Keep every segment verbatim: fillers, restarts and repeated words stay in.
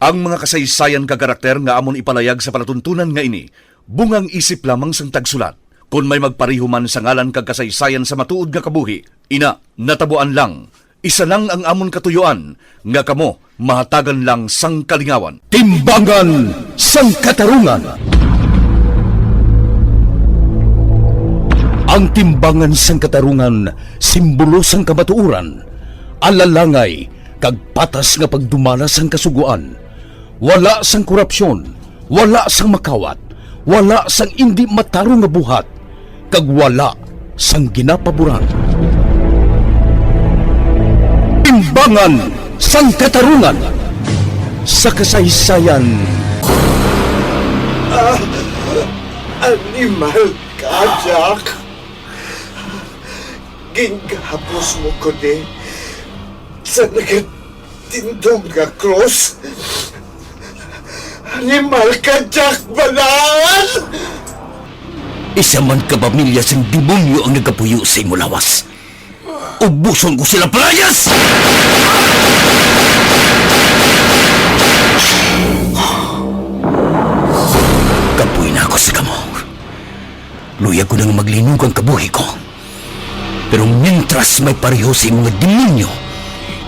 Ang mga kasaysayan kag karakter nga amon ipalayag sa palatuntunan nga ini, bungang isip lamang sang tagsulat. Kon may magpareho man sa ngalan kag kasaysayan sa matuod nga kabuhi, ina, natabuan lang. Isa lang ang amon katuyuan, nga kamo mahatagan lang sang kalingawan. Timbangan sang Katarungan. Ang timbangan sang katarungan, simbolo sang kamatuoran, alalangay, kag patas nga pagdumala sang Kasugoan. Wala sang korupsyon, wala sang makawat, wala sang indi matarong nga buhat, kag wala sang ginapaboran. Timbangan sang Katarungan sa kasaysayan. Ah, animal ka, Jack. Gingahapos mo ko ni sa nagatindog nga krus. Animal ka, Jack Balaan! Isa man ka pamilya sing demonyo ang nagapuyo sa imo lawas. Ubuson ko sila, palayas! Kapoy na ako sa kamo. Luyag ko nang maglinog ang kabuhi ko. Pero mintras may pareho sa imo nga demonyo,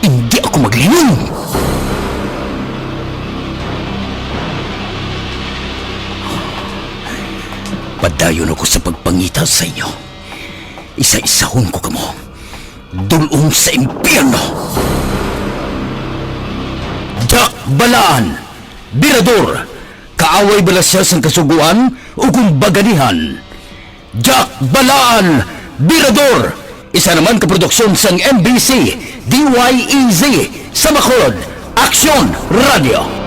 hindi ako maglinog. Padayon ako sa pagpangita sa inyo. Isa-isahon ko kamo. Dul-ong sa impyerno. Jack Balaan, Birador, kaaway bala sia sang Kasugoan o kung baganihan? Jack Balaan, Birador, isa naman ka produksyon sang M B C, D Y E Z, sa Bacolod, Aksyon Radio.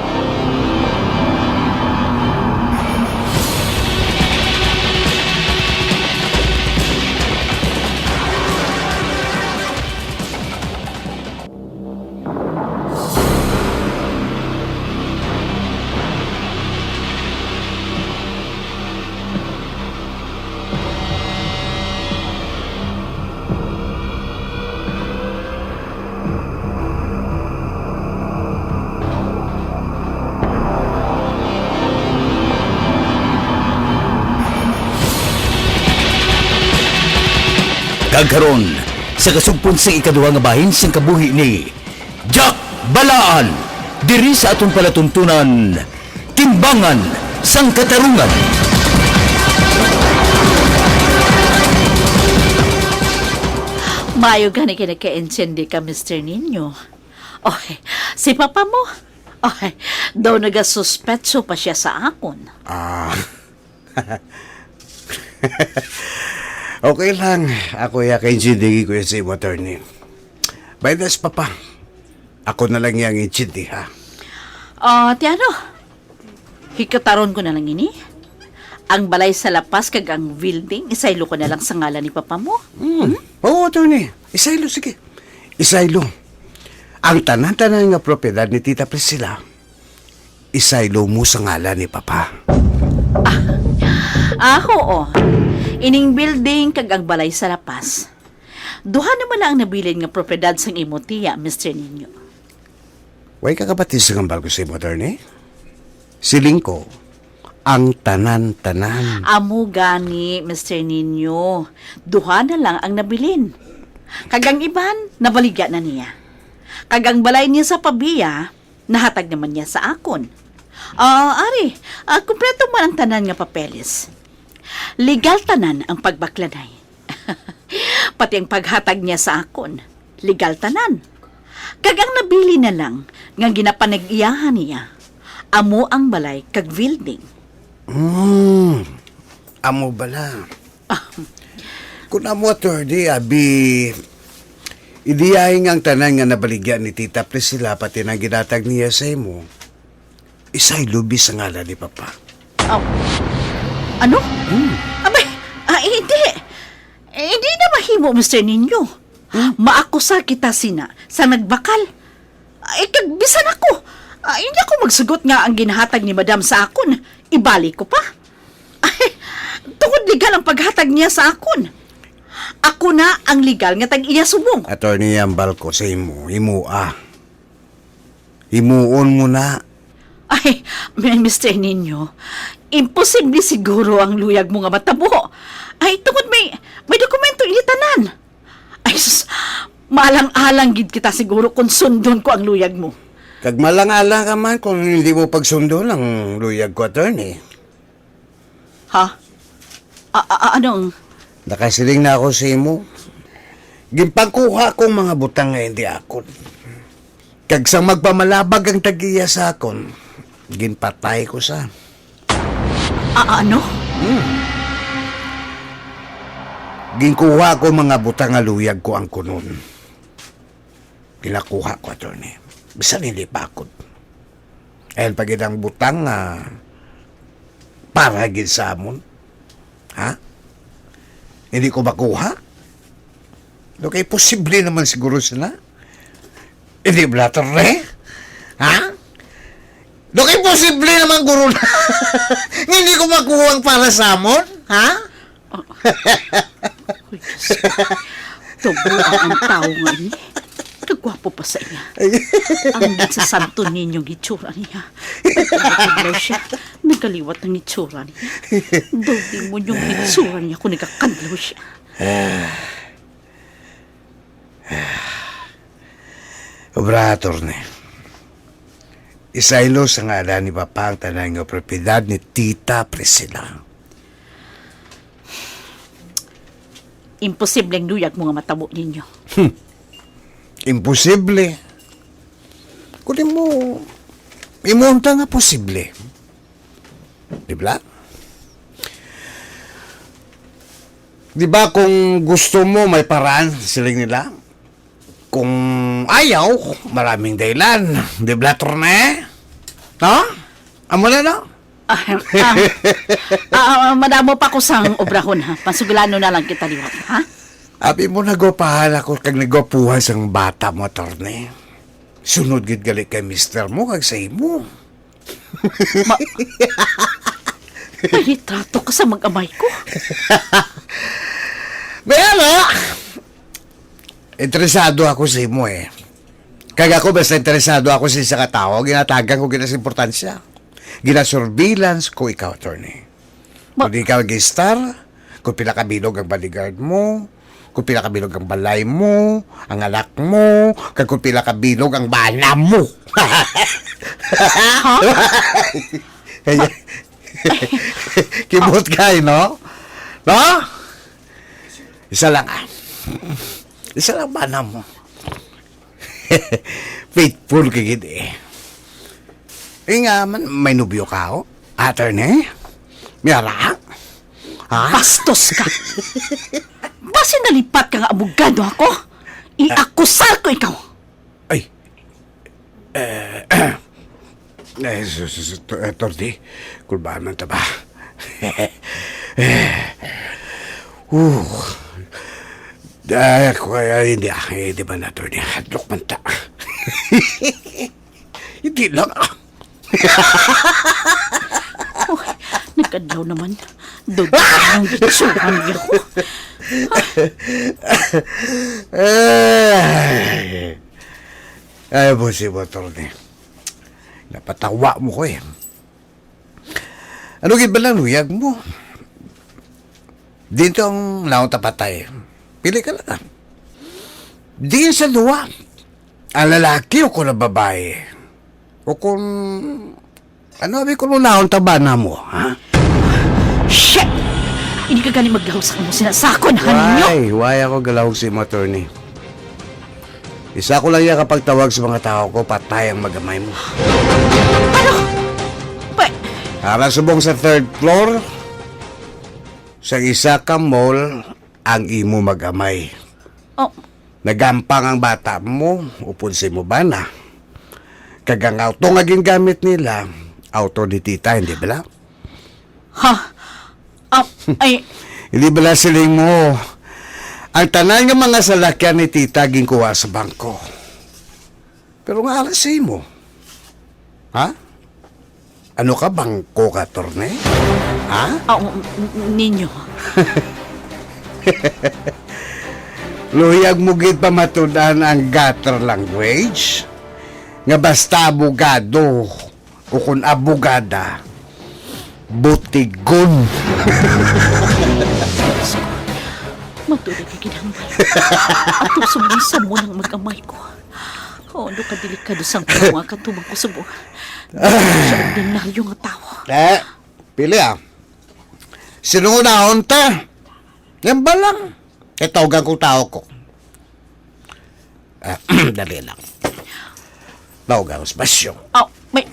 Kag karon, sa kasugpon sang ikaduha nga bahin sang kabuhi ni Jack Balaan, diri sa aton palatuntunan, Timbangan sang Katarungan. Maayo gani kay nagkaintindi ka, Mister Niño. Oy, si papa mo? Oy, daw nagasuspetso pa sia sa akon. Ah. Okay lang. Ako ya kay G D ko sa imo, attorney. By this, papa. Ako na lang yang intindi, ha? Ah, ti ano? Hikataron ko na lang ini. Ang balay sa La Paz kag ang building, isaylo ko na lang sa ngalan ni papa mo. Hmm. Oo, attorney. Isaylo, sige. Isaylo. Ang tanan-tanan nga propiedad ni Tita Priscilla, isaylo mo sa ngalan ni Papa. Ah, ah, oo. Ining building kag ang balay sa La Paz. Duha naman na ang nabilin nga propiedad sang imo tiya, Mister Niño. Way ka kabati sa hambal ko sa imo, attorney? Siling ko, ang tanan-tanan. Amo gani, Mister Niño. Duha na lang ang nabilin. Kag ang iban, nabaligya na niya. Kag ang balay niya sa Pavia, nahatag naman niya sa akon. Ah, ari, ah, kumpleto man ang tanan nga papeles. Legal tanan ang pagbaklanay. Pati ang paghatag niya sa akon, legal tanan. Kag ang nabilin na lang nga ginapanag-iyahan niya, amo ang balay kag building. Hmm, amo bala. Ah. Kun amo, attorney, abi, idiyahin nga ang tanan nga nabaligya ni Tita Priscilla, pati nang ginatag niya sa imo, isaylo bi sa ngalan ni Papa. Oh. Ano? Hmm. Abay, ah, hindi. Eh, hindi na mahimo, Mister Niño. Hmm? Maakusa kita sina sa nagbakal. Ay, kag bisan ako, ah, hindi ako magsugot nga ang ginahatag ni Madam sa akon, ibalik ko pa. Ay, tungod legal ang paghatag niya sa akon. Ako na ang legal nga tag-iya subong. Attorney, ang balko sa imo, imo, ah. Himuon mo na. Ay, may Mister Nino, imposible siguro ang luyag mo nga matabo. Ay, tungod may, may dokumento ini tanan. Ay, sus, maalang-alang gid kita siguro kung sundon ko ang luyag mo. Kag malang-alang ka man kung hindi mo pagsundon ang luyag ko, attorney. Ha? A-, a-, a-, anong? Nakasiling na ako sa imo. Ginpangkuha ko ang mga butang nga hindi akon. Kag sang magpamalabag ang tag-iya sa akon, ginpatay ko sa. A-, ano? Hmm. Ginkuha ko ang mga butang nga luyag ko ang kunon. Ginakuha ko, attorney. Bisan hindi pa ako. Ayan pa gid ang butang nga para gid sa amon. Ha? Hindi ko makuha? No, kay posible naman siguro sila. Hindi ba, attorney? Ha? No, kay posible naman, guro na. Nga hindi ko makuha ang para sa amon? Ha? Ah. Uy, Diyos ko. Tubuan ang tawo nga ini. Kagwapo pa sa iya. Ang sa Santo Niñong itsura niya. Nagkadlaw siya. Nagkaliwat ang itsura niya. Daw demonyong itsura niya kung nagkakadlaw siya. Obra, attorney. Isaylo sa ngalan ni Papa ang tanan nga propiedad ni Tita Priscilla. Imposible ang luyag mo nga matabo ninyo. Hmm. Imposible. Kundi mo, imo unta nga posible. Di ba? Di ba kung gusto mo, may paraan, siling nila? Kung ayaw, maraming dahilan. Di ba, attorney? No? Amo na, no? Ah, ah, ah, madamo pa ko sang obrahon, ha? Pansuglanon na lang kita liwat, ha? Abi mo, nagwapahan ako kag nagwapuhan sang bata mo, attorney. Sunod gid gali kay mister mo kag sa imo. Ma-, may litrato ka sa mag-amay ko. May ano? Interesado ako sa imo, eh. Kag ako, basta interesado ako sa isa ka tawo, ginatagan ko gid ang importansya. Ginasurveillance ko ikaw, attorney. Ma- Kung di ka mag-star, kung pila ka bilog ang bodyguard mo, kung pila ka bilog ang balay mo, ang anak mo, kag kung pila ka bilog ang bana mo. Ha? Kaya, kibot kay, no? No? Isa lang, ah. Isa lang bana mo. Faithful ka gid, eh. Eh nga man, may nobyo ka, oh. Attorney? May ara? Ha? Bastos ka! Basi nalipat ka nga abogado ako? Iakusar ko ikaw! Ay. Eh, eh, sus, sus, to-, eh, Tordi, kulbaan man ta ba? Uh. Ay, ako, ay, hindi, ah, hindi man, Attorney. Hadlok man ta. Hindi lang, ah. Oh, nagkadlaw naman. Doon ang gitsuhan niya ko. Ay. Ay, busi mo, Attorney. Napatawa mo ko, eh. Ano gid ba lang luyag mo? Dito ang naon ta patay. Pili ka lang. Diin sa duwa, ang lalaki o kung ang babae? O kung ano, abi ko, naon ta ba na mo, ha? Shit! Hindi ka gani maglahog sa kamo sinasakon, ha, ninyo? Why? Why ako galahog sa imo, attorney? Isa ko lang iya kapagtawag sa mga tao ko, patay ang magamay mo. Ano? Pa- Ara subong sa third floor, sa isa ka mall, ang imo magamay. Oh. Nagampang ang bata mo, upod sa imo bana. Kag ang auto nga gingamit nila, auto ni tita, hindi bala? Ha? Ah, ay. Hindi bala siling mo, ang tanan nga mga salakyan ni tita ginkuha sa bangko? Pero nga alas sa imo. Ha? Ano ka, bangko ka, attorney? Ha? Ah, um, um, ninyo. Luyag mo gid pamatud-an ang gutter language? Nga basta abogado, O kon abogada, butigon. Matuod ka ginhambal. Ato sumisa mo nang mag-amay ko. Oh, ano ka delikado sang tao nga katubang ko subong. Siya ordinaryo nga tao. Eh, pili ah. Sinungunaon ta. Yan ba lang? Kay tawgan ko tao ko. Ah, dali lang. Tawgan ko si Basyong. Oh, may...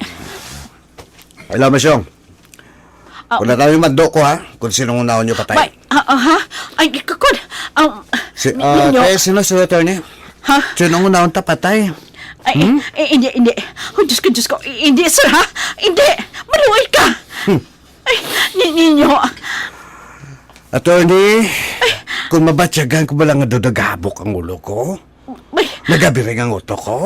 Hello, Basyong. Ah. Wala tayo mando ko, ha? Kung sinong unaon nyo patay. May, ah, ah, ha? Ay, kakon. Um, Si, ni-, ah, ninyo. Kaya sino si attorney? Ha? Sinong unaon ta patay? Ay, Hmm? eh, hindi, hindi. Oh, Diyos ko, Diyos ko. Eh, hindi, sir, ha? Hindi. Maluoy ka. Hmm. Ay, ni-, ninyo. Attorney, kung mabatyagan ko ba lang nga daw naghabok ang ulo ko? May Nagabiring ang utok ko?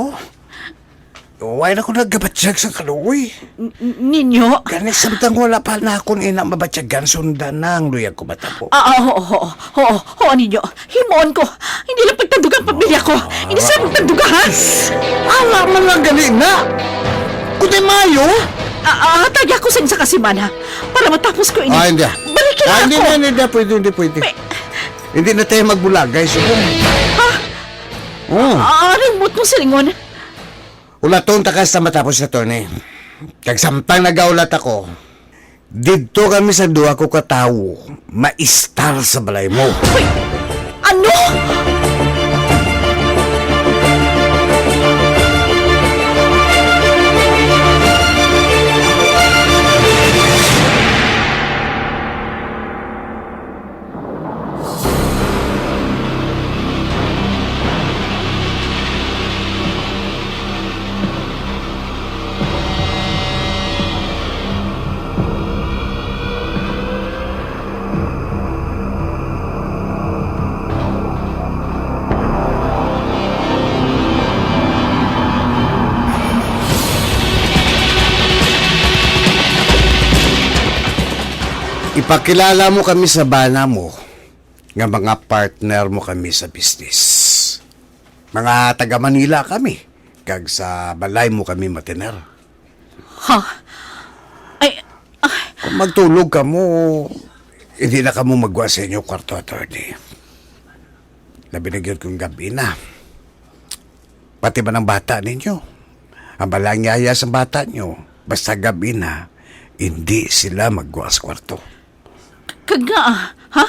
Why na ko nagabatyag sa kaluoy? N-, n-, ninyo. Gani, samtang wala pa na akong ina mabatyagan, sundan na ang luyag ko matabo. Ah, ah, oo, oo, oo, oo, ninyo. Himuon ko. Hindi lang pagtandugan pamilya ko. Hindi sila pagtandugan, ha? Ala man lang gani na. Kundi mayo. Ah, ah, tagi ako sa isa ka semana para matapos ko ini. Ah, hindi. Balikin Ah, hindi ako. na, hindi na, pwede, hindi pwede. May Hindi na tayo magbulagay, subong. Ha? Oh. Ah, ano yung buot mong silingon? Ulaton ta ka sa matapos, attorney. Kag samtang nagaulat ako, didto kami sa duha ko ka tawo maistar sa balay mo. Uy! Ano? Ipakilala mo kami sa bana mo nga mga partner mo kami sa business. Mga taga Manila kami, kag sa balay mo kami matiner. Ha? Ay, ah. Kung magtulog kamo, hindi na kamo magwa sa inyo kwarto, attorney. Labi na gyud kung gabi na. Pati man ang bata ninyo. Ang balangyayaw sa bata nyo, basta gabi na, hindi sila magwa sa kwarto. Kag nga, ha?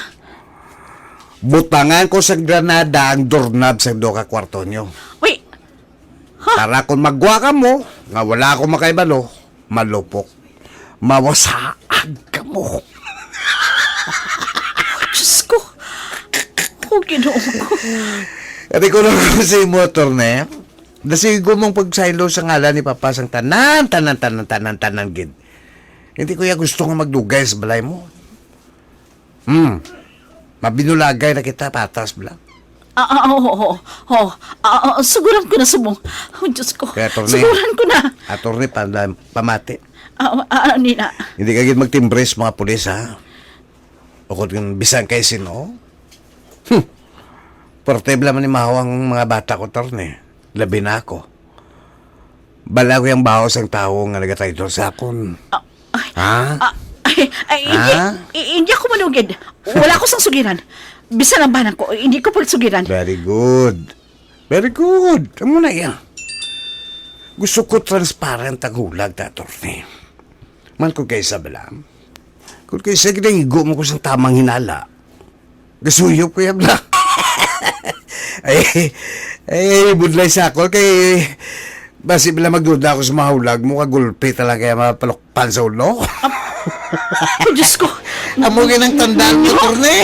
Butangan ko sa granada ang doorknob sa duha ka kwarto nyo. Wait. Ha? Para kung magwa kamo, nga wala ako makaibalo, malupok. Mawasaag kamo. Diyos ko. Oh, Ginoo ko. Kati ko lang sa imo, attorney. Dasigo mong pagsaylo sa ngalan ni Papa sang tanan, tanan, tanan, tanan, tanan, gid. Hindi ko ya gusto nga magdugay sa balay mo. Hmm. Mabinulagay na kita, patas bala. Ah, ah, oo, oo, oo. Ah, ah, suguran ko na subong. Oh, Diyos ko. Kaya, attorney. Suguran ko na. Attorney, pa-, pamati. Ah, ah, ah, nina. Hindi ka gid magtimbre sa mga pulis, ha? O kung bisan kay sino. Hmm. Portable man ni mahaw ang mga bata ko, attorney. Labi na ako. Bala ko yung baho sang tawo nga nagatraidor sa akon. Ah, ay, Ha? ah, ay, ay, hindi, Ha? i-, hindi ako manugid. Wala ko sang sugiran. Bisan ang banang ko, hindi ko pagsugiran. Very good. Very good. Amo na iya. Gusto ko transparent ang hulag ta, attorney. Man ko kay Isabela. Kung kay sa ginaigo mo ko sa tamang hinala. Gasuyop ko yan lang. Ay, ay, budlay sa ako kay basi bila magduda ako sa mahulag mo, kagulpi talaga yung mapalukpan sa ulo. Oh, Diyos ko. Amo ginang tandaan mo, Torne.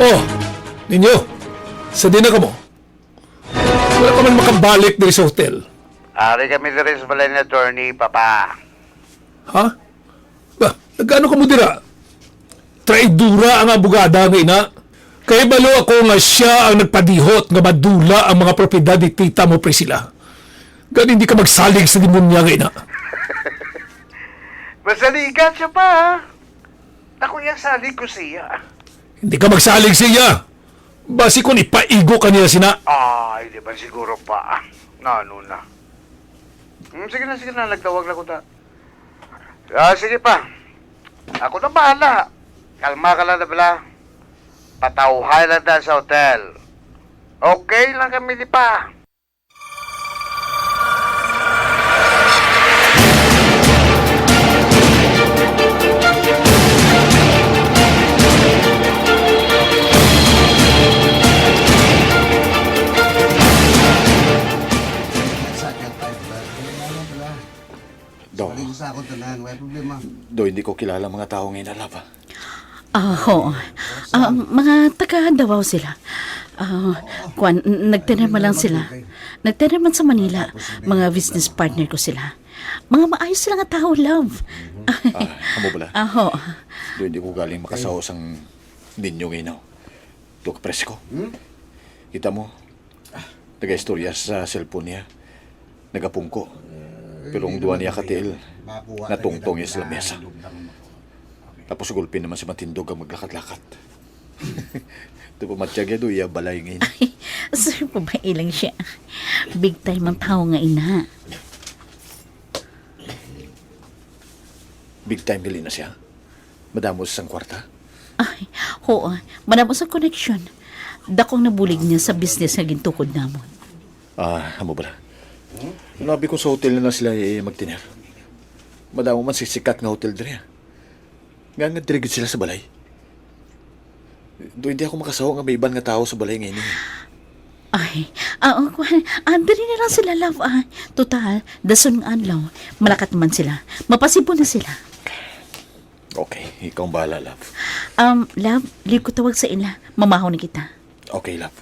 Oh, ninyo, sa di na kamo. Wala ka man makabalik diri sa hotel. Ari kami diri sa balay ni attorney, Papa. Ha? Ba, nagano ka mo dira? Traidora ang abogada nga ina. Kay balo ako nga siya ang nagpadihot nga madula ang mga propiedad ni tita mo, Priscilla. Gani hindi ka magsalig sa demonya nga ina. Masaligan siya pa, ha? Ako iya salig ko siya. Hindi ka magsalig siya. Basi kung ipaigo ka niya sina. Ay, di ba siguro pa? Nano na? Hmm, sige na, sige na. Nagtawag na ko ta. Ah, sige pa. Ako na bahala. Kalma ka lang na pala. Patawhay lang ta sa hotel. Okay lang kami ni pa. Do. Balik sa akong tanan, way problema. Do, hindi ko kilala mga tao ngayon, love, ah. Ah, ho. Ah, mga taga Davao sila. Ah, kwan, n- nagtanim man lang sila. Nagtanim man sa Manila. Mga business partner ko sila. Mga maayos sila nga tao, love. Ah, amo bala? Ah, ho. Do, hindi ko galing makasaho sang ninyo ngayon, no? Do ka presko. Hmm? Kita mo, nagaistorya sa cellphone niya. Nagapungko. Pero ang duwa niya ka tiil, natungtong niya sa lamesa. Tapos gulpi naman si Matindog ang maglakad-lakad. Ito pa matya gyud iya balay ngayon. Ay, sir, babae lang siya. Big time ang tao nga ina. Big time gali na siya. Madamo sang kwarta. Ay, oo. Madamo sa koneksyon. Dakong nabulig niya sa business nga gintukod namon. Ah, amo bala. Nabi ko sa hotel na lang sila, eh, magtiner. Madamo man si sikat nga hotel diri, ah. Nga, nga diri gid sila sa balay. Do, hindi ako makasaho nga may iban nga tao sa balay ngayon, eh. Ay, ah, oh, kwan, ah, diri na lang sila, love, ah. Total, dason nga adlaw, malakat man sila. Mapasibo na sila. Okay, ikaw ang bahala, love. Um, love, live ko tawag sa ila. Mamahaw na kita. Okay, love.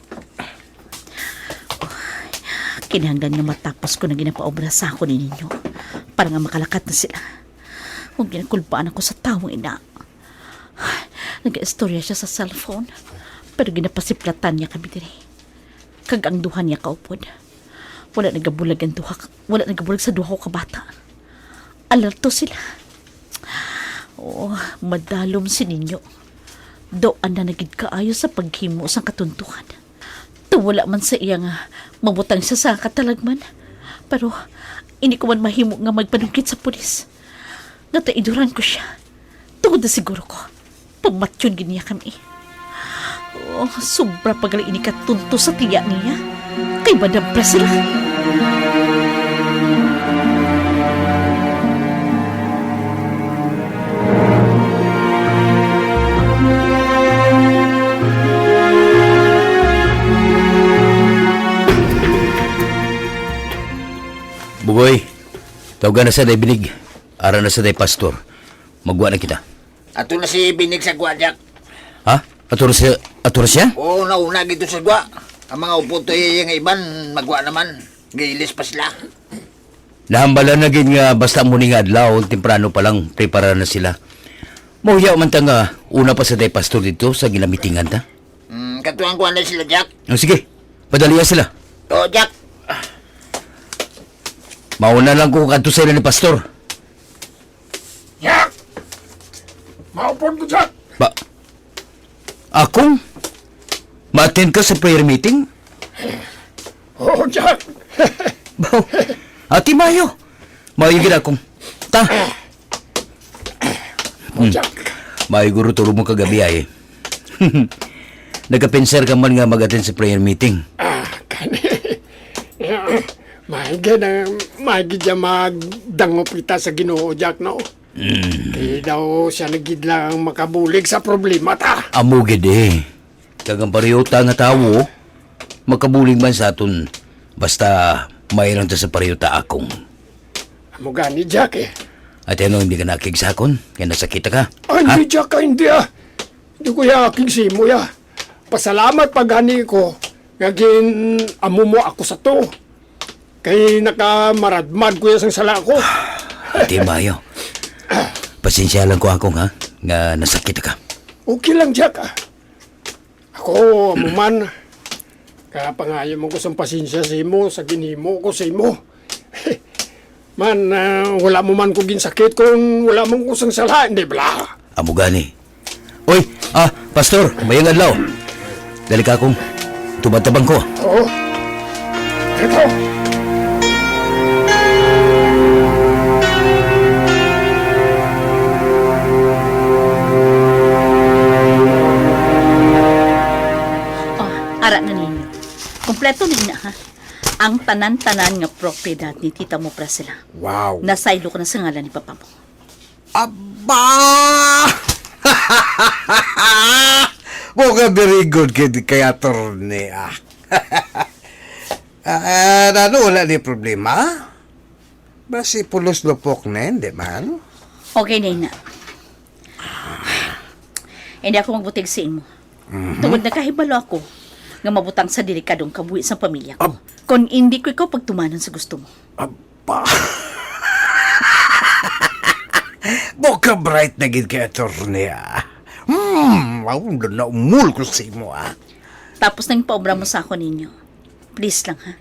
Kinahanglan nga matapos ko na ginapaobra sa ako ni ninyo para nga makalakat na sila. Kung ginakulbaan ako sa tawong ina, nag-istorya siya sa cellphone, pero ginapasiplatan niya kami diri. Kag ang duha niya kaupod, wala nagabulag ang duha, wala nagabulag sa duha ko ka bata. Alerto sila. Oh, madalom si ninyo. Doan na nagid kaayo sa paghimo sang katuntuhan. Tawala man sa iya nga mabutang siya sa katalagman. Pero hindi ko man mahimo nga magpanungkit sa pulis nga traidoran ko siya. Tungod na siguro ko, pamatyon gid niya kami. Oh, sobra pa gali ini katunto sa tiya niya. Kay Madam Priscilla. Bugoy, tawagan na sa day Binig. Ara na sa day Pastor. Magwa na kita. Ato na si Binig sa gwa, Jack. Ha? Ato na siya? Ato na siya? Oo, nauna gid to sa gwa. Ang mga upod to iya nga iban, magwa naman. Giilis pa sila. Nahambalan na gid nga basta mo ni nga adlaw, temprano pa lang, prepara na sila. Mahuya man ta nga una pa sa day pastor dito sa ginamitingan ta. Mm, katuang kuha na sila, Jack. Oh, sige, padalian sila. Oo, Jack. Mauna lang ko kadto sa ila ni pastor. Jack! Maupod ko, Jack! Ba, akong ma-attend ka sa prayer meeting? Oo, Jack! Ba, Ate Mayo, mayo gid akong. Ta. Oh, Jack. Mayo guro tulog mo kagabi ay. Nagkapensar ka man nga mag-attend sa prayer meeting. Ah, kani. May gid ang, may gid siya magdangop kita sa Ginoo, Jack, no? Mm. Kay daw siya na gid lang ang makabulig sa problema ta. Amo gid eh. Kag ang pariyota nga tawo, makabulig man sa aton, basta may lang ta sa pariyota akong. Amo gani, Jack, eh. Ate, ano, hindi ka nakigsakon? Kaya nasakita ka? Ah, hindi, Jack, ah, hindi, ah. Hindi ko ya aking simo, ya. Pasalamat pa gani ko nga gin-amo mo ako sa to. Kay nakamaradmad ko ya sang sala ko. Di maayo. Pasensya lang ko, Akong, ha, nga nasakit ka. Okay lang, Jack, ah. Ako, amo man. Kapangayo man ko sang pasensya sa imo, sa ginhimo ko sa imo. Man, ah, wala mo man ko ginsakit kung wala man ko sang sala, hindi bala? Amo gani. Oy, ah, Pastor, mayang adlaw. Dali ka, Akong, tumad-tabang ko. Oo. Ito. Oh, ara na ninyo. Kompleto na ina, ha? Ang tanan-tanan nga propiedad ni Tita mo, Priscilla. Wow. Nasaylo ko na sa ngalan ni Papa mo. Aba! Mo ka very good kay, kay attorney, ah. Ah, ano, wala ni problema? Basi pulos lupok na, hindi man? Okay na, ina. Hindi ako magbutig sa imo. Mhm. Tungod nakahibalo ako nga mabutang sa delikadong kabuhi sa pamilya ko. Ab- Kon hindi ko ikaw pagtumanon sa gusto mo. Aba. Mo ka bright na gid kay attorney, ah. Hmm, wow, naumol ko sa imo, ah. Tapos nang paobra mo sa ako ninyo. Please lang, ha?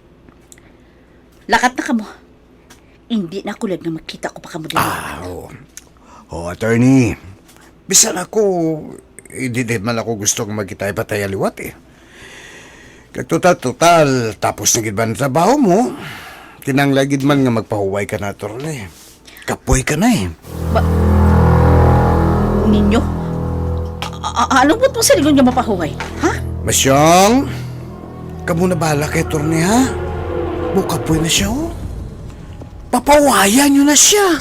Lakat na kamo. Hindi na ako lag nga magkita ko pa kamo diri. Ah, oo. Oh, attorney, bisan ako, hindi din man ako gusto nga magkitay-patay liwat, eh. Kag total, total, tapos na gid man ang trabaho mo. Kinahanglan gid man nga magpahuway ka na, attorney. Kapoy ka na, eh. Ba-, ninyo? A-, a-, ano buot mo silingon nga mapahuway? Ha? Masyong, kamo na bahala kay attorney, ha? Mukapoy na siya, oh. Papawayan niyo na siya.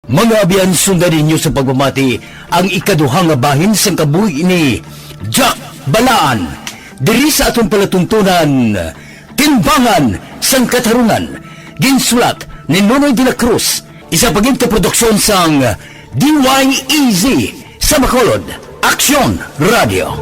Mga abyan, sundan ninyo sa pagpamati ang ikaduha nga bahin sang kabuhi ni Jack Balaan diri sa aton palatuntunan, Timbangan sang Katarunan. Ginsulat ni Nonoy de la Cruz, isa pagin ka produksyon sang D Y E Z sa Bacolod, Aksyon Radio.